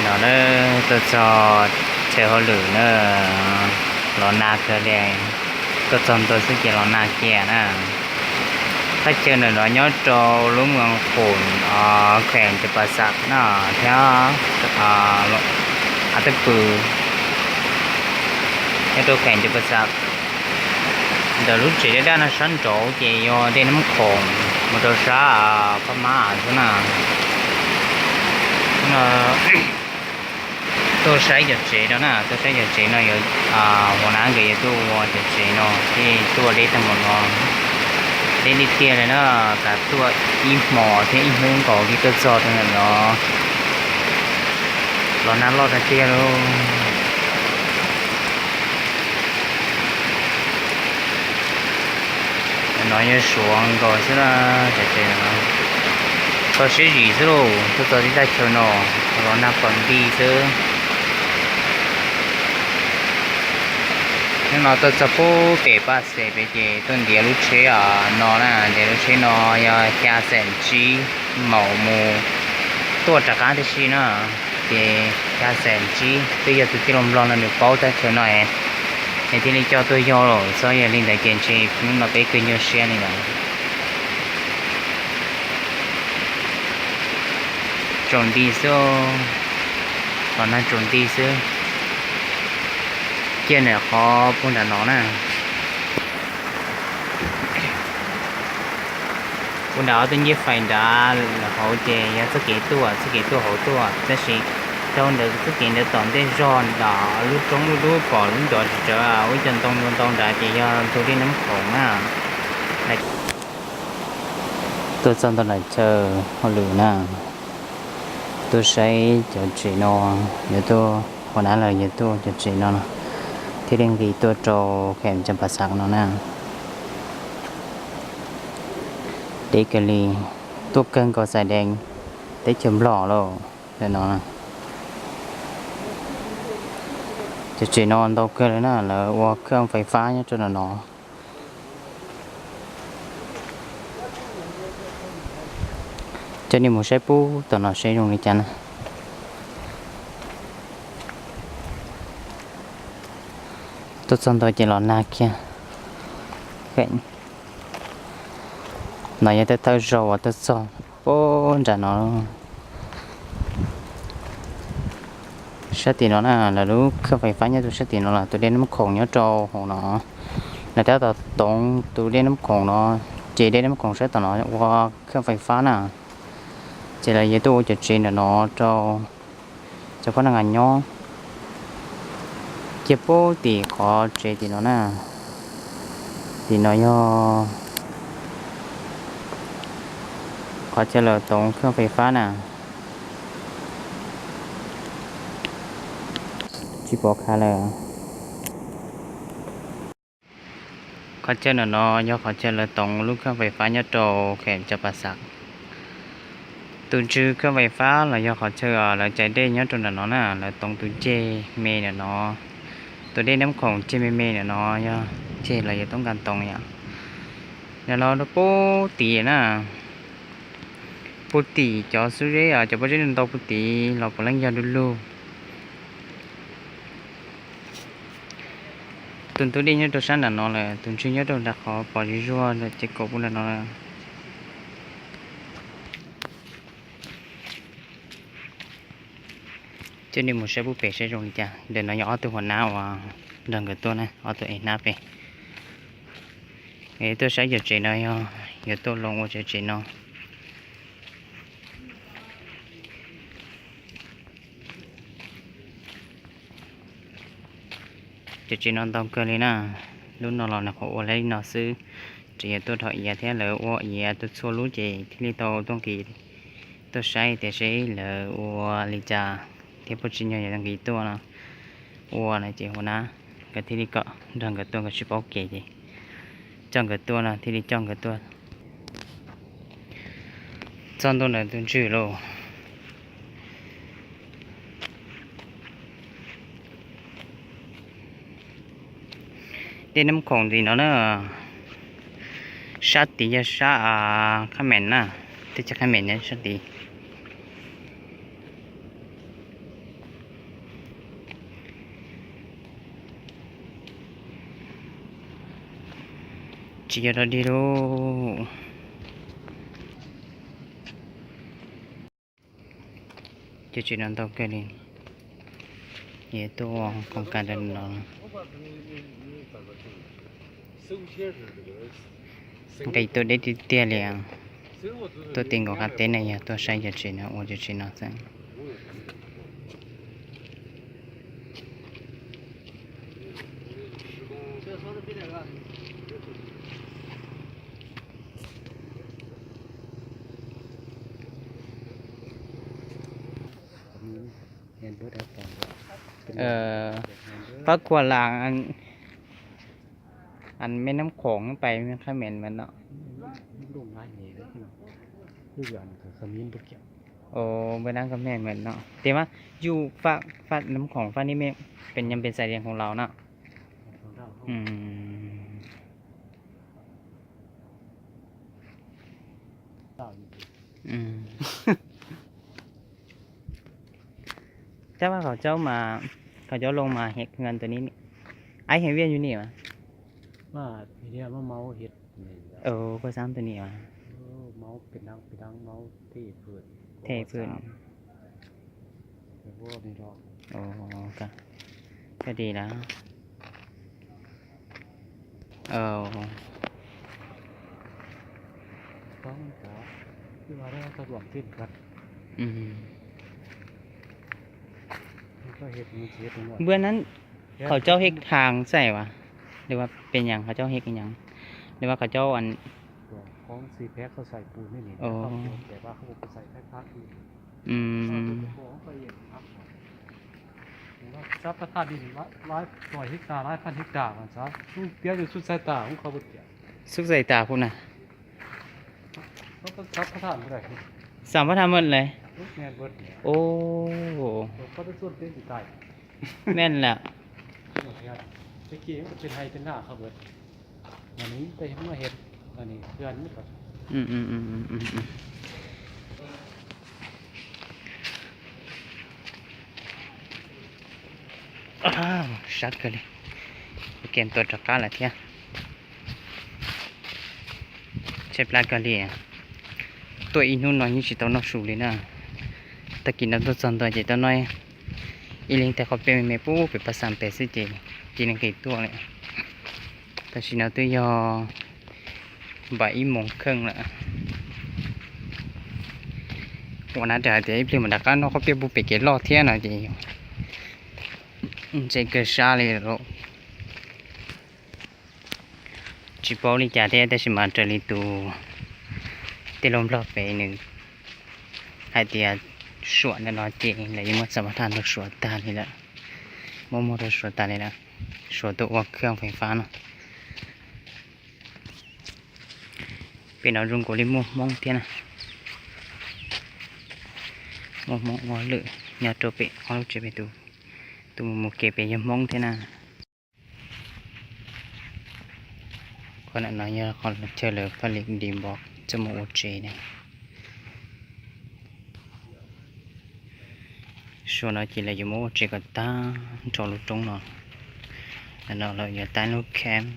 No na, tuaj txog chaw hauj lwm na, los nag kawg li, tuaj txog ntua xwb ces los nag kiag na. Thaj chaw ntawm no nyob rau lub moos Qhoom, kheem Cam Pas Xas na, thiab Av Teb Pw, nyob rau kheem Cam Pas Xas. Ntawm lub tsev daj daj no sab nraud ces yog dej Nab Khoom mus rau sab Phab Mab xwb na. Tuaj saib cov tsev no na, tuaj saib cov tsev no yuav, hua nab nkawd yuav tuaj ua cov tsev no thiaj tuaj deb tag npaum no. Deb tiag tiag li na, kav tuaj ib hmos thiab ib hnub nkaus li tuaj txog rau ntawm no. Los nag loj tiag tiag lauj. No yog Suav nkaus xwb na, cov tsev no. Txog siab zim xwb lauj, tuaj txog tib tag chaw no, los nag pom nti xwb. Hnub no tuaj txog pub pem Paj Xes pem ces tuaj ntiav lub tsheb no na, ntiav lub tsheb no yog xya xees tsib, maum mus tuaj rov qab tib si na, ces xya xees tsib. Twb yog tus tij laug Nplog no nws paub tag chaw no es nws thiaj li coj tuaj yog lawm, txhob yog li ntawd ces ntshe hnub no peb kawg nyuaj siab li lawm. Tsaus nti xwb, los nag tsaus nti xwb. Ciaj nram qhov puag nram no na. Puag nram ob tug ncej fais nrad hauv ces yog txoj kev tuaj, txoj kev tuaj hauv tuaj, tab sis rau ntawm txoj kev ntawd tom ntej zog nram lub roob lub dub pom lub ncov tsis tsawv ua ib co ntoo ntau ntau nrad ces yog ntug dej Nab Khoom na. Tuaj txog ntawm chaw hauj lwm na, tuaj saib cov tsev no, yuav tuaj, hua nab lawv yuav tuaj cov tsev no no, thiaj li nqis tuaj rau kheem Cam Pas Xas no na. Deb kawg li, tuaj kawg nkaus xais dees teb chaws Nplog lauj. Ntawm no, cov tsev no ntau kawg li na, lawv ua khaj fais fab nyob rau ntawm no. Coj nej mus saib pub tom no seb zoo li cas na. Tuaj txog ntua ces los nag kiag. No yog thawj thawj zaug uas tuaj txog pub nram no. Sab tim no na, lawv lub khaj fais fab nyob rau sab tim no, los tus dej Nab Khoom nyob rau hauv no. Lawv tab tom toov tus dej Nab Khoom no, ces dej Nab Khoom sab tom no ua khaj fais fab na. Ces lawv yuav tuaj ua cov tsev ntawm no rau cov pab neeg nyob. Cia pub tim qhov tsev tim no na, tim no yog qhov chaw lawv toov khaj fais fab na. Tsis pom khav lawm. Qhov chaw ntawm no yog qhov chaw lawv toov lub khaj fais fab nyob rau kheem Cam Pas Xas. Tus ntswg khaj fais fab los yog qhov chaw lawv cais dej nyob rau ntawm no na, lawv toov tus ceg me ntawm no, tus dej Nab Khoom ceg me me ntawm no yog ceg los yog toob kas toov yom. Yog los rau pub tim na, pub tim cov xub zeb, cov pob zeb ntau pub tim los puav leej yog du lug. Tus ntug dej nyob rau sab nram no lawm, tus ntswg nyob rau nram qhov pom zuj zuag ces kaum pub nram no lawm. Coj nej mus saib pub pem saib zoo li cas. Ntawm no yog ob tug hua nab uas nrog nkawd tuaj na, ob tug ev hnab pem. Tuaj saib cov tsev no yog yuav tuaj loo ua cov tsev no. Cov tsev no ntau kawg li na, lub no los nws qhuav ua li no xwb, tseem yuav tuaj dhos iav thiab, lawv ua iav tuaj txhua lub ces thiaj li tau tuaj nqis tuaj saib tias seb lawv ua li cas thiab puas tsim nyog yuav nqis tuaj no. Ua no ces hua nab nkawd thiaj li kom nrog nkawd tuaj, nkawd tsis paub kev ces coj nkawd tuaj no, thiaj li coj nkawd tuaj. Txog ntua ntawm tus ntswg lauj. Dej Nab Khoom tim no na, sab tid yog sab Khab Mem na, teb chaws Khab Mem na sab tid. Tsis yog dog dig lauj. Cov tsev no ntau kawg li, yog tuaj ua koom kas rau no. Nqis tuaj deb tiag tiag li, tuaj ti nkaus qab teb ne yog tuaj saib cov tsev no, ua cov tsev no xwb. Pab kua las, ăn mê năm khổng pais mê khá mền mệt nọ. Ồ, bên đó có mền mệt nọ. Thế mà, dù phát, phát năm khổng phát đi mê, bên nhằm bên xài điện khổng lồ nọ. Tab vaj qhov caub mas, qhov caub loo mas hiam kawg tus ni, aib hiam viaj yus ni mas. Koj xav tus ni mas, thej pwm. Koj di lawm. Bữaนั้น เขาเจ้าเฮ็ดทางใส่วะ หรือว่าเป็นหยัง เขาเจ้าเฮ็ดอิหยัง หรือว่าเขาเจ้าอัน อืม สรรพธาตุดินหลายร้อยเฮกตาร์ หลายพันเฮกตาร์ มันซะ ลูกเตี้ยอยู่สุดสายตาของเขาเบิด สุดสายตาพุ้นนะ เขาก็สรรพธาตุบ่ได้ สรรพธาตุหมดเลย แม่นเบิดเนี่ย โอ้ เขาไปส่วนเตี้ยสิตาย แม่นแหละ ตะกี้มันก็เป็นไร่เป็นนาเขาเบิด อันนี้ไปมาเฮ็ด อันนี้เฮือนมันก็ อืมอืมอืมอืมอืมอืม Sab kawg li, kem tuaj rov qab lawm thiab. Tshaib plab kawg li, tuaj ib hnub no yeej tsis tau noj su li na. Tag kis no tuaj txog ntua ces tau noj ib leeg tej qhov peb me me pub pem pas xas pem xwb ces cia li nqis tuaj lawm. Tam sim no twb yog npaum ib moos kheej lawm. Ua na, hais tias ib pliag mam rov qab noj qhov peb pub pem kev loj thiab no ces ntse kawg sab li lawm. Tsis paub li cas thiab tab sis mas raws li tus tij laug Nplog pem nws hais tias suam ntawm no ces lawv yeej muab xav pab thaj nrog suav tag li lawm. Muab muag rau suav tag li lawm. Suav tuaj ua khaj fais fab no. Pem no zoo nkaus li muaj Hmoob thiab na. Muaj Hmoob ua lwm nyob rau pem ob lub tsev pem tus, tus mus mus kev pem yog Hmoob thiab na. Qhov no yog qhov chaw lawv pha li di npov coj mus ua tsev na. Suav no ces lawv yuav muab ua tsev kom tag nrho lub roob no. No lawv yuav tab lub camp.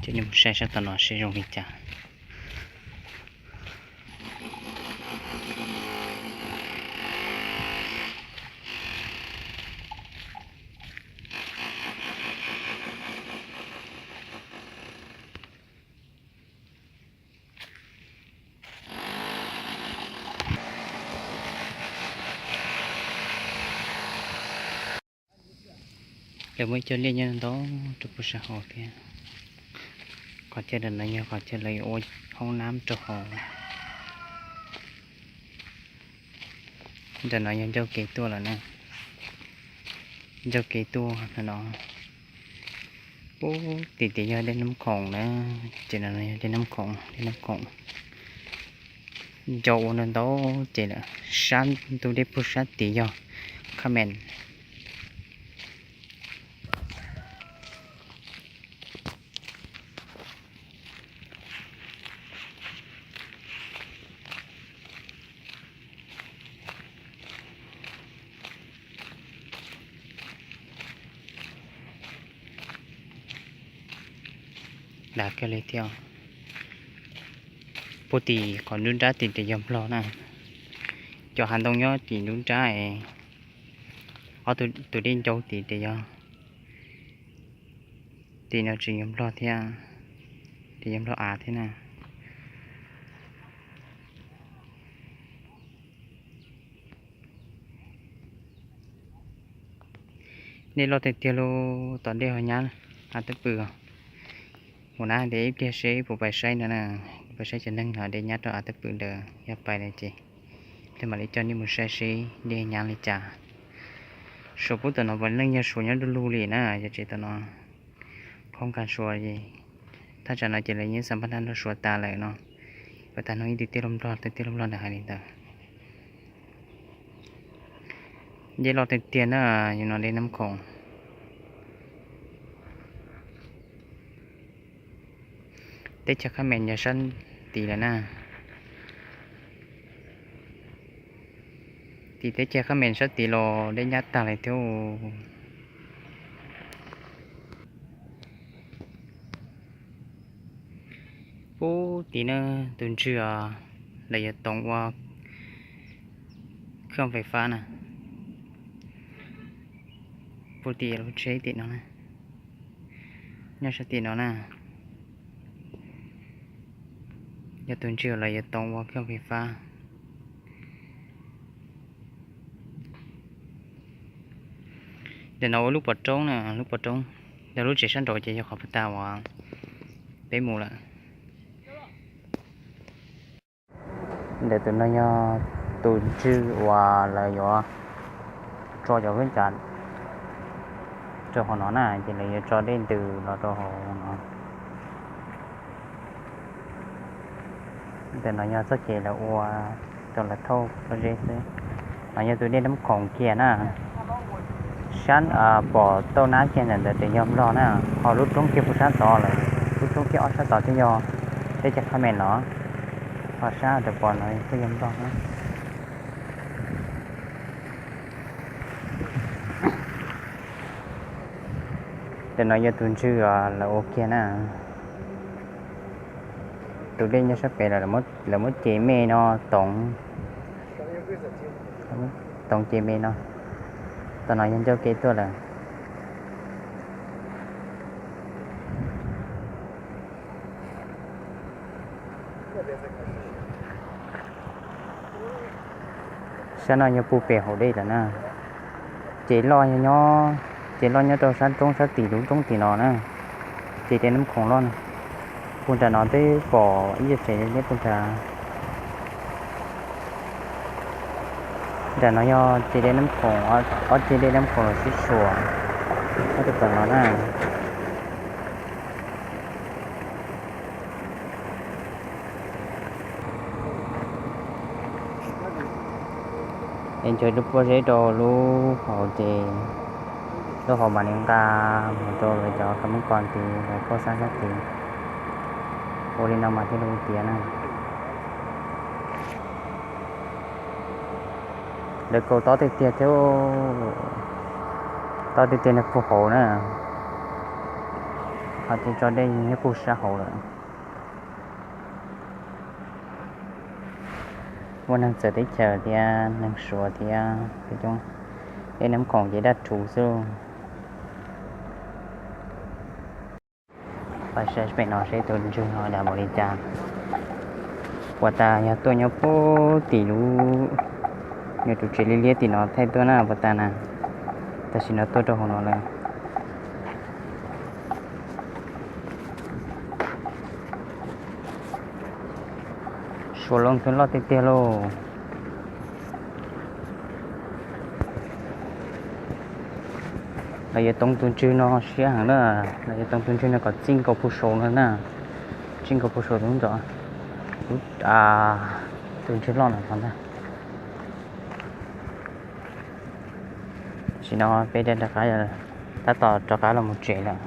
Ces nej mus saib sab tom no seb zoo li cas. Lawv muaj ib co liaj nyob ntau rau pem sab hauv thiab. Qhov chaw ntawm no yog qhov chaw lawv yuav ua hoob nab rau hauv. Ntawm no yog ncauj kev tuaj lawm na. Ncauj kev tuaj no, ub, tim tim yog dej Nab Khoom na. Ces no yog dej Nab Khoom, dej Nab Khoom. Ncau ua ntau ntau ces lawm, sab ntug dej puag sab tid yog Khamen. Dag kawg li thiab. Puag tim qhov nruab nrab tim tes yog Nplog na. Cov hav ntoo nyob tim nruab nrab, ob tug dej ncauj tim tes yog, tim no tseem yog Nplog thiab, tes yog Nplog av thiab na. Dej loj tiag tiag li, tom dej ho nyab av tawb pwm. Mus na, ib pliag seb puas pais saib no na, pais saib cov neeg ho dej nyab rau av tawb pwm ntawd, yog pais lawm ces ib pliag mam li coj nej mus saib seb dej nyab li cas. Suav puag tom no puav leej yog Suav nyob du lug li na, yog tsev tom no, khoob kag Suav. Thaj tsam no ces lawv yeej xa npaj nag nrog Suav tas lawm no. Puag ta no ib tug tij laug Nplog, tij laug Nplog ntawd hais li ntawd. Dej loj tiag tiag na, yog no dej Nab Khoom. Teb chaws Khab Mes yog sab tid lawm na. Tim teb chaws Khab Mes sab tid los dej nyab tag li thiab. Puag tim no tus ntswg os, lawv yuav toov ua khwj fais fab na. Puag tim lub tsheb tim no na, nyob sab tim no na, yog tus ntswg lawv yuav toov ua khwj fais fab. Ntawm no ua lub pov roob na, lub pov roob. Ntawm lub tsev sab nraud ces yog qhov puag ta uas peb mus lawm. Ntawm tus no yog tus ntswg uas lawv yuav tso cov khaub ncaws rau hauv no na, ces lawv yuav tso dej ntws los rau hauv no. Ntawm no yog txoj kev lawv ua rau lawv thauj pob zeb xwb. No yog tus dej Nab Khoom kiag na. Sab pom tau nab kiag ntawm ntawd ces yog Nplog na. Ho lub roob kiag puag sab tod lawm, lub roob kiag ob sab tod thiaj yog teb chaws Khab Mes los. Ho sab rau pom no kuj yog Nplog na. Ntawm no yog tus ntswg lawv ua kiag na. Tus dej nyob sab pem lawm, lawv muab cev me no toov, toov cev me no. Tam no yog ncauj kev tuaj lawm. Sab no yog puag pem hauv dej lawm na. Ces loj nyob, ces loj nyob rau sab roob sab tim lub roob tim no na. Ces dej Nab Khoom loj na. Puag nram no twb pom ib yam tsev liab puag nrad. Nram no yog ces dej Nab Khoom, ob ceg dej Nab Khoom los sib suas ob tug tom no na. Es ncho lub pob zeb rau lub hauv ces lub hauv mam li nqa mus rau lawv cov kab mob kos tid, lawv phauj xab sab tid ua li no mas thiaj li tiav na. Lawv kaus tob tiag tiag thiab, tob tiag tiag nyob puag hauv na, ho ces tso dej nyob puag sab hauv lawm. Muaj neeg txawv teb chaws thiab neeg Suav thiab peb coob, dej Nab Khoom ces daj rhuv xwb. Pais saib pem no seb tus ntswg no dav npaum li cas. Puag ta yog tuaj nyob puag tim lub, nyob tus tsev liab liab tim no thaij tuaj na puag ta na. Tam sim no tuaj rau hauv no lawm. Suav loo twb loj tiag tiag lauj. Lawv yuav toov tus ntswg no siab heev na, lawv yuav toov tus ntswg no kom txij nkaus puag saud no na, txij nkaus puag saud tus ntawd, tus ntswg loj no ntag. Tam sim no peb rov qab, tab tom rov qab los mus tsev lawm.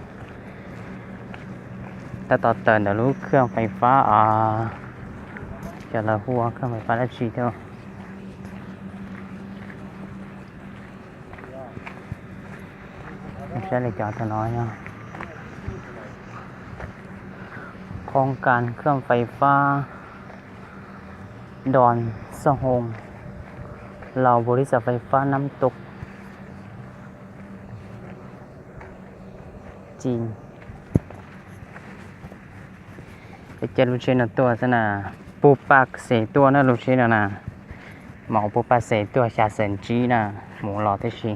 Tab tom tawm ntawm lub khwj fais fab, cov lawv hu ua khwj fais fab dab tsi thiab. Saib li cov tag no yog โครงการเครื่องไฟฟ้าดอนซ่องโฮง เราบริษัทไฟฟ้าน้ำตก จีน Peb caij lub tsheb no tuaj xwb na, pub paj xev tuaj na lub tsheb no na. Mas pub paj xev tuaj xya xees tsib na, mus los tib si.